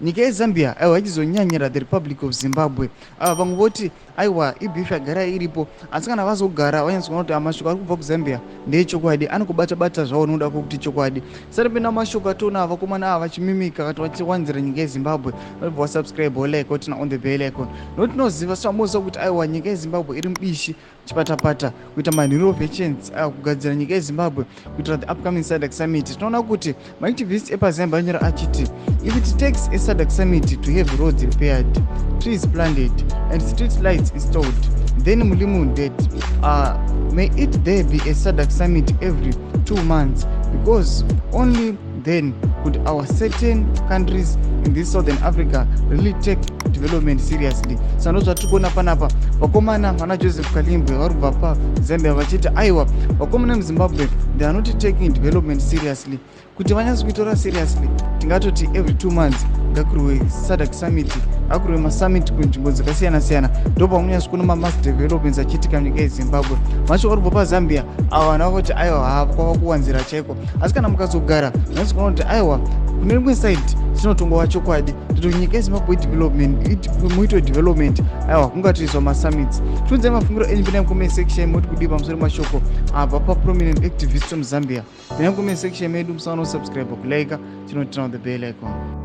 Nyika yeZambia aiwa ichizonyanyira the Republic of Zimbabwe. Ava vamwe voti aiwa ibeef yagara iripo, asi kana vazogara vanyatsoona kuti mashoko ari kubva kuZambia ndeechokwadi, anokubata bata zvawo nokuda kwekuti chokwadi. Tisati mashoko ationa vakomana ava vachimimika kati vachiwanzira nyika yeZimbabwe, vanobva vasubscribe, wolike, woturn on the bell icon, nokuti tinoziva svamuziva kuti aiwa nyika yeZimbabwe iri mubishi chipatapata kuita marenovations, kugadzira nyika yeZimbabwe kuitira the upcoming SADC summit. Tinoona kuti maactivists epaZambia anyora achiti, "If it takes a SADC summit to have roads repaired, trees planted and street lights installed, then mulimu dead. May it there be a SADC summit every 2 months, because only then could our certain countries in this Southern Africa really take development seriously." Saka ndozvatiri kuona panapa, vakomana vana Joseph Kalimbwe vari kubva paZambia vachiti aiwa, vakomana muZimbabwe, they are not taking development seriously. Kuti vanyatso kuitora seriously, tingatoti every 2 months ngakurwe SADC summit, ngakurwe masummit kunzvimbo dzakasiyana-siyana, ndo pamunyatso kuona mamass developments achiitika munyika yeZimbabwe. Macho vari kubva paZambia ava, vanhu vakuti aiwa, hava kwava kuwanzira chaiko. Asi kana mukazogara, munyatso kuona kuti aiwa, kune rimwe side chinotongova chokwadi kuti nyika yeZimbabwe development muitwe development, aiwa, kungatoiswa masummits. Tiudzai mafungiro enyu, pinai mucomment section, moti kudii pamusoro mashoko abva paprominent activist muZambia. Pinai mucomment section medu, musaona kusubscribe, kulike, chinoturn on the bell icon.